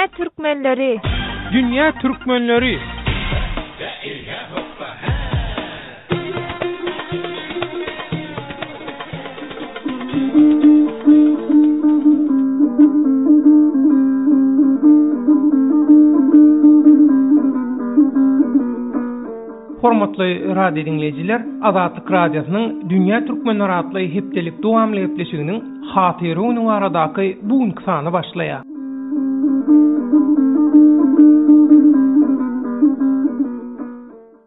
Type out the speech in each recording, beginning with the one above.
Dünýä türkmenleri! Dünýä türkmenleri! Hormatly radio diňleýjiler, Azatlyk Radiosynyň Dünýä türkmenleri atly hepdelik dowamly gepleşiginiň Hatyra güni baradaky bu günki sany başlaýar.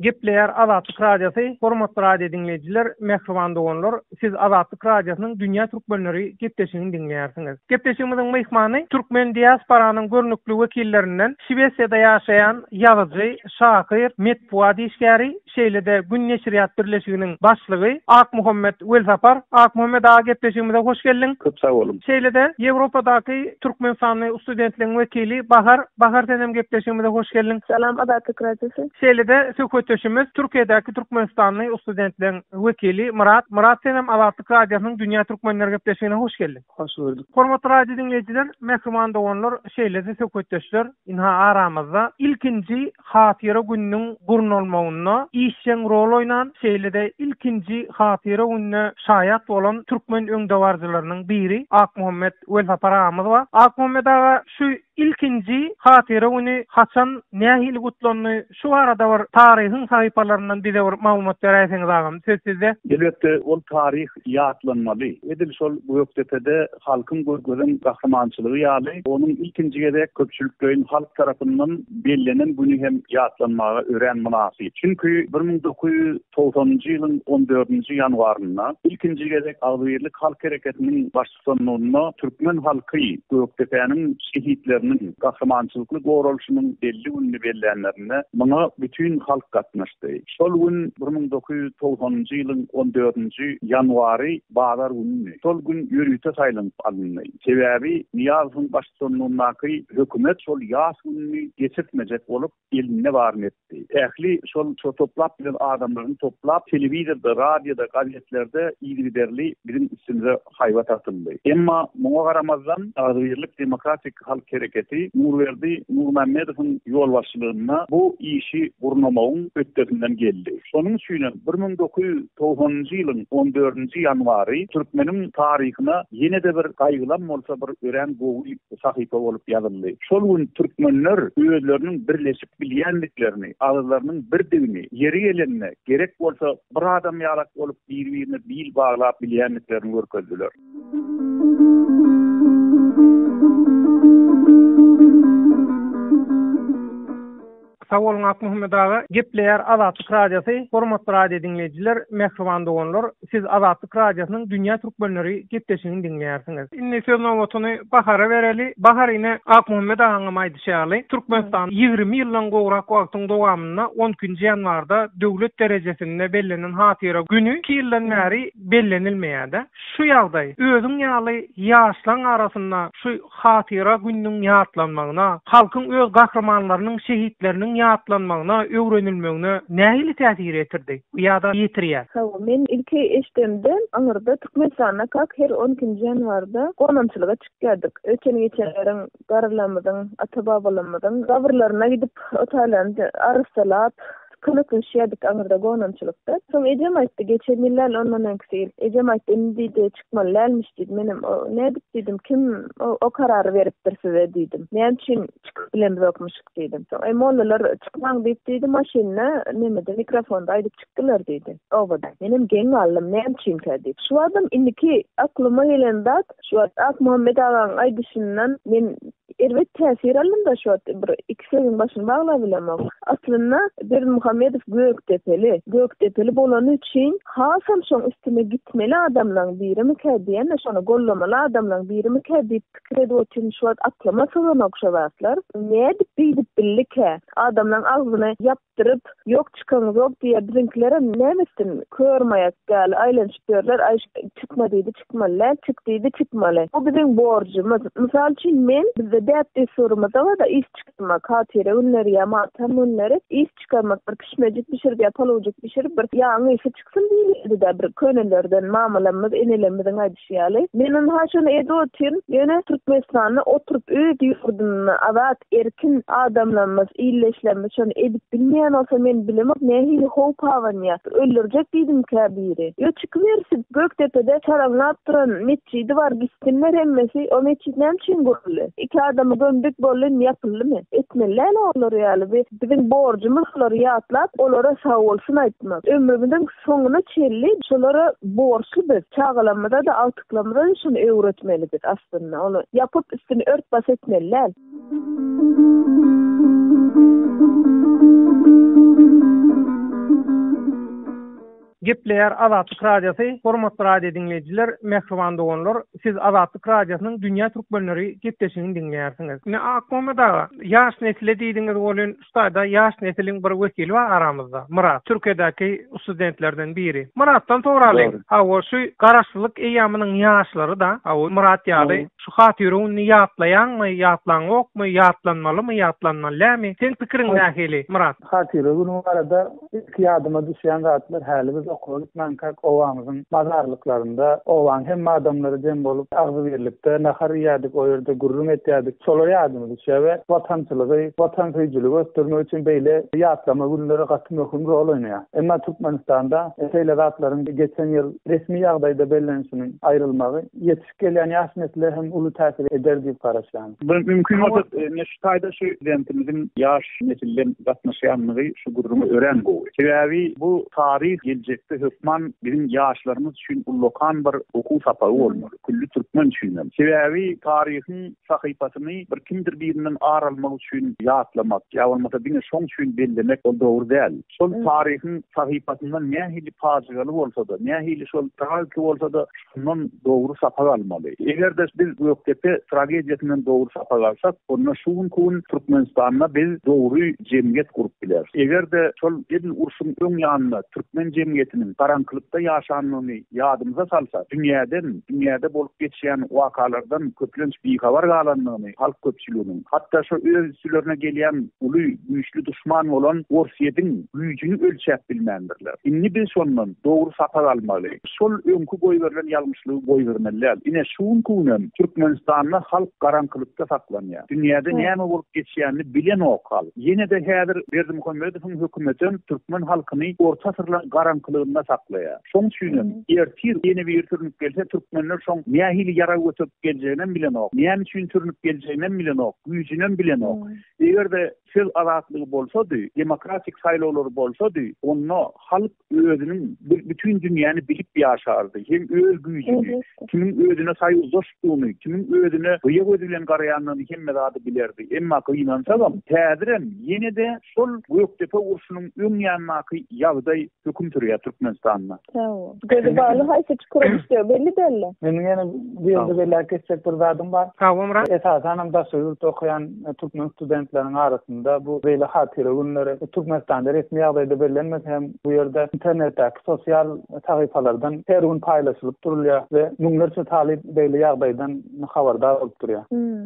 Gepleýär Azatlyk Radiosy, Hormatly radio diňleýjiler, mähriban doganlar, siz Azatlyk Radiosynyň Dünýä türkmenleri gepleşigini diňleýärsiňiz. Gepleşigimiziň myhmany türkmen diasporanyň görnükli wekillerinden Şwesiýada ýaşaýan ýazyjy, şahyr, metbugat işgäri, şeýle-de Gün neşirýat birleşiginiň başlygy Akmuhammet Welsapar. Akmuhammet aga gepleşigimize hoş geldiň. Köp sag boluň. Şeýle-de Ýewropadaky türkmenistanly studentligiň wekili Bahar. Bahar senem gepleşigimize hoş geldiň. Salam Azatlyk Radiosy. Şeýle-de söhbetdeşimiz Türkiýedäki türkmenistanly studentligiň wekili Myrat. Myrat senem Azatlyk Radiosynyň Dünýä Türkmenleri gepleşigine hoş geldiň. Hoş gördük. Hormatly radio diňleýjiler, mähriban doganlar, şeýle-de söhbetdeşler, ynha aramyzda ilkinji Hatyra gününiň gurnalmagynda işjeň rol oýnan, şeýle-de ilkinji Hatyra gününe şaýat bolan türkmen öňdebaryjylarynyň biri Akmuhammet Welsapar agamyz bar. Akmuhammet aga, şu ilkinji Hatyra güni haçan, nähili gutlandy, şu barada bir taryhyň sahypalaryndan bize bir maglumat beräýseňiz agam, söz sizde. Elbetde, ol taryh ýatlanmaly. Edil şol Gökdepede halkyň görkezen gahrymançylygy ýaly, onuň ilkinji gezek köpçülikleýin halk tarapyndan bellenen güni hem ýatlanmaga örän mynasyp. Çünki 1990-njy ýylyň on dördünji ýanwarynda ilkinji gezek Agzybirlik halk hereketiniň baştutanlygynda türkmen halky Gökdepäniň şehitleriniň gahrymançylykly goralyşynyň belli gününi bellänlerinde muňa bütin halk gatnaşdy. Şol gün 1990-njy ýylyň on dördünji ýanwary bazar günündi. Şol gün ýörite saýlanyp alyndy. Sebäbi Nyýazowyň baştutanlygyndaky hökümet şol ýas gününi geçirtmejek bolup, elinde baryny etdi. Ähli şol toplap bilen adamlaryny toplap, telewizorda, radioda, gazetlerde yzygiderli biziň üstümize haýbat atyldy. Emma muňa garamazdan, Agzybirlik demokratik halk hereketi Nurberdi Nurmämmedowyň ýolbaşçylygynda bu işi gurnamagyň hötdesinden geldi. Şonuň üçinem 1990-njy ýylyň on dördünji ýanwary türkmeniň taryhyna ýene-de bir gaýgylam bolsa bir örän gowy sahypa bolup ýazyldy. Şol gün türkmenler özleriniň birleşip bilýändiklerini, agyzlarynyň birdigini, ýeri gelende, gerek bolsa bir adam ýalak bolup biri-birine bil baglap bilýändiklerini görkezdiler. Sag boluň Akmuhammet aga. Gepleýär Azatlyk Radiosy. Hormatly radio diňleýjiler, mähriban doganlar, siz Azatlyk Radiosynyň Dünýä Türkmenleri gepleşigini diňleýärsiňiz. Indi söz nobatyny Bahara bereli. Bahar ine Akmuhammet agaňam aýdyşy ýaly, Türkmenistan 20 ýyldan gowrak wagtyň dowamynda on ikinji ýanwarda döwlet derejesinde bellenen hatyra güni iki ýyldan bäri bellenilmeýär-de. Şu ýagdaý özüň ýaly ýaşlaň arasynda şu Hatyra gününiň ýatlanmagyna, halkyň öz gahrymanlarynyň, şehitleriniň ýatlanmagyna, öwrenilmegine nähili täsir ýetirdi ýa-da ýetirýär? Hawa, men ilki eşidemde, aňyrda Türkmenistanda kak her on ikinji ýanwarda gonamçylyga çykýardyk. Öten-geçenleriň, garrylarymyzyň, ata-babalarymyzyň gabyrlaryna gidip, otaýlaryny arassalap, Kömekleşýärdik aňyrda gonamçylykda. Soň ejem aýtdy, geçen ýyl däl, ondan öňküsi ýyl. Ejem aýtdy, indi diýdi, çykmaly dälmiş diýdi. Menem, nädip diýdim, kim o karary beripdir size diýdim. Näme üçin çykyp bilemzokmyşyk diýdim. Soň, eý, mollalar çykmaň diýip diýdi, maşynda, nemede, mikrofonda aýdyp çykdylar diýdi, obada. Menem geň galdym, näme üçinkä diýip. Şu wagtam indiki aklyma gelen zat, şu wagt Akmuhammet agaň aýdyşyndan men Erbet täsir aldym-da şu wagt bir iki sözüň başyny baglabilemok. Aslynda Berdimuhamedow Gökdepeli. Gökdepeli bolany üçin hasam şoň üstüne gitmeli adamlaň birimikä diýen-de şony gollamaly adamlaň birimikä diýip pikir edip otyryn şu wagt aklyma syganok şo zatlar. Nädip beýdip bildikä? Adamlaň agzyny ýap Dyryp, ýok çykaňyzok diýýär. Biziňkilerem näme etsin, kör maýak ýaly aýlanyşyp ýörler, aý çykma diýdi çykmaly däl, çyk diýdi çykmaly. Bu biziň borjumyz. Mysal üçin men, bizde. däp-dessurymyzda bar-da yş çykarmak, hatyra günleri ýa matam günleri yş çykarmak, bir pişmejik bişirip ýa palawjyk bişirip bir ýagyň ysy çyksyn diýilýärdi-dä bir könelerden, mamalarymyz, enelerimiziň aýdyşy ýaly. Men ynha şony edip otyryn. Ýöne Türkmenistanda oturyp öz ýurdunda azat, erkin adamlarymyz, ildeşlerimiz şony edip bilmeýän bolsa men bilemok nähili howp abanýar. Öldürjek diýdimkä biri. Ýo çykybersin. Gökdepede çaraňlap duran metjidi bar gitsinler hemmesi. O metjit näme üçin guruldy? Iki adamy gömdük boldy indi ýapyldymy? Etmeli däl olar ýaly. Bi biziň borjumyz olary ýatlap olara sagbolsun aýtmak. Ömrümiziň soňuna çenli şolara borçly biz. Çagalarymyza-da agtyklarymyza-da şuny öwretmeli biz aslynda. Ony ýapyp üstüni ört bas etmeli däl. Gepleýär Azatlyk Radiosy, Hormatly radio diňleýjiler, mähriban doganlar, siz Azatlyk Radiosynyň Dünýä Türkmenleri gepleşigini diňleýärsiňiz. Ine Akmuhammet aga, ýaş nesile diýdiňiz welin, şu taýda ýaş nesiliň bir wekili bar aramyzda, Myrat, Türkiýedäki studentlerden biri. Myratdan soralyň. Hawa, şu Garaşsyzlyk eýýamynyň ýaşlary-da, hawa, Myrat ýaly, şu hatyra gününi ýatlaýaňmy, ýatlaňokmy, ýatlanmalymy, ýatlanmaly dälmi? Seň pikiriň nähili, Myrat? Hatyra güni barada Ilki ýadyma düşýän zatlar, häli biz okuwa gitmänkäk obamyzyň mazarlyklarynda obanyň hemme adamlary jem bolup, agzybirlikde nahar iýýärdik, o ýerde gürrüň etýärdik. Şolar ýadyma düşýär we watançylygy, watansöýüjiligi ösdürmek üçin beýle ýatlama günleri gaty möhüm rol oýnaýar. Emma Türkmenistanda şeýle zatlaryň geçen ýyl resmi ýagdaýda bellenişiniň aýrylmagy ýetişip Gelýän ýaş nesle hem uly täsir eder diýip garaşýan. Mümkin bolsa, ine şu taýda şu prezidentimiziň ýaş nesilden gatnaşýanlygy şu gürrüňe örän gowy. Sebäbi bu taryh geljekde hökman biziň ýaşlarymyz üçin ullakan bir okuw sapagy bolmaly. Külli türkmen üçin hem. Sebäbi taryhyň sahypasyny bir kimdir birinden ar almak üçin ýatlamak ýa bolmasa diňe şoň üçin bellemek ol dogry däl. Şol taryhyň sahypasyndan nähili pajygaly bolsa-da, nähili şol tragiki bolsa-da Şundan dogry sapak almaly. Eger-de biz Gökdepe tragediýasyndan dogry sapak alsak, onda şu günki gün Türkmenistanda biz dogry jemgyýet gurup bileris. Eger-de şol edil urşuň öň ýanynda türkmen jemgyýetiniň garaňkylykda ýaşandygyny ýadymyza salsak, dünýäden, dünýäde bolup geçýän wakalardan köplenç bihabar galandygyny halk köpçüliginiň, hatda şo öz üstülerine gelýän uly, güýçli duşman bolan Orsýediň güýjüni ölçäp bilmändirler. Indi biz şondan dogry sapak almaly. Şol öňki goýberilen ýalňyşlygy goýbermeli däl. Ine, şu günki günem Türkmenistanda halk garaňkylykda saklanýar. Dünýäde näme bolup geçýänini bilenok halk. Ýene-de häzir Berdimuhamedowyň hökümetem türkmen halkyny orta asyrlaň garaňkylygynda saklaýar. Şoň üçinem ertir ýene biri sürnüp gelse türkmenler şoň nähili ýarag göterip geljeginem bilenok, näme üçin sürnüp geljeginem bilenok, güýjünem bilenok. Eger-de söz azatlygy bolsady, demokratik saýlawlar bolsady, onda halk özüniň bir bütin dünýäni bilip ýaşardy. Hem öz güýjüni, kimiň özüne saýuzdaşdygyny, kimiň özüne gyýa gözi bilen garaýandygyny hemme zady bilerdi. Emma gynansagam, häzirem ýene-de şol Gökdepe urşunyň öň ýanyndaky ýagdaý höküm sürýär Türkmenistanda. Sag bol. Gözi bagly haýsy çukura düşjegi belli däldi. Meniň ýene bu ýerde belläp geçjek bir zadym bar. Sag bol Myrat. Esasanam daşary ýurtda okaýan türkmen studentleriniň arasynda bu beýle hatyra günleri Türkmenistanda resmi ýagdaýda bellenmese hem bu ýerde internetdäki sosial sahypalardan her gün paýlaşylyp durulýar we müňlerçe talyp beýle ýagdaýdan habardar bolup durýar.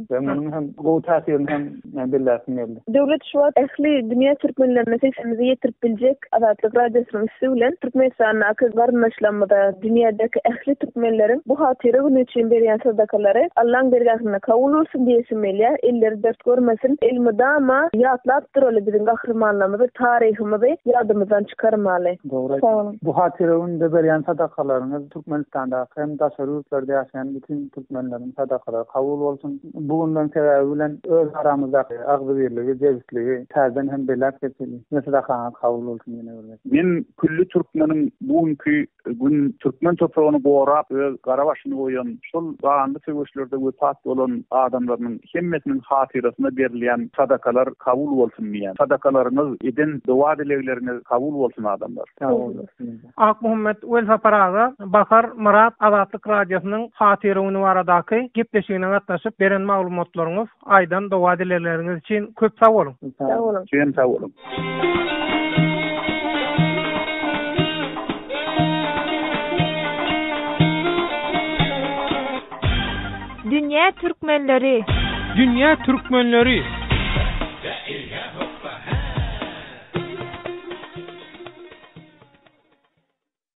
We munuň hem gowy täsirini hem belläsim geldi. Döwlet şu wagt ähli dünýä türkmenlerine sesimizi ýetirip biljek Azatlyk Radiosynyň üsti bilen Türkmenistandaky garyndaşlarymyza, dünýädäki ähli türkmenleriň bu hatyra güni üçin berýän sadakalary Allaň dergähinde kabul bolsun diýesim gelýär. Elleri dert görmesin. Elmydama ýatlap duraly biziň gahrymanlarymyzy, taryhymyzy ýadymyzdan çykarmaly. Dogry aýtdyň. Bu hatyra gününde berýän sadakalaryňyz Türkmenistandaky hem daşary ýurtlarda ýaşaýan bütin türkmenleriň sadakalary kabul bolsun. Bu günden sebäbi bilen öz aramyzdaky agzybirligi, jebisligi täzeden hem belläp geçeli. Ine sadakaňyz kabul bolsun ýene bir gezek. Men külli türkmeniň bu günki gün türkmen topragyny gorap öz gara başyny goýan, şol ganly söweşlerde wepat bolan adamlarynyň hemmesiniň hatyrasyna berilýän sadakalar kabul bolsun diýýän. Sadakalaryňyz, eden doga-dilegleriňiz kabul bolsun adamlar. Sag boluň. Akmuhammet Welsapar aga, Bahar Myrat Azatlyk Radiosynyň Hatyra güni baradaky gepleşigine gatnaşyp beren maglumatlaryňyz, aýdan doga-dilegleriňiz üçin köp sag boluň! Sag boluň! Sizem sag boluň! Dünýä türkmenleri! Dünýä türkmenleri!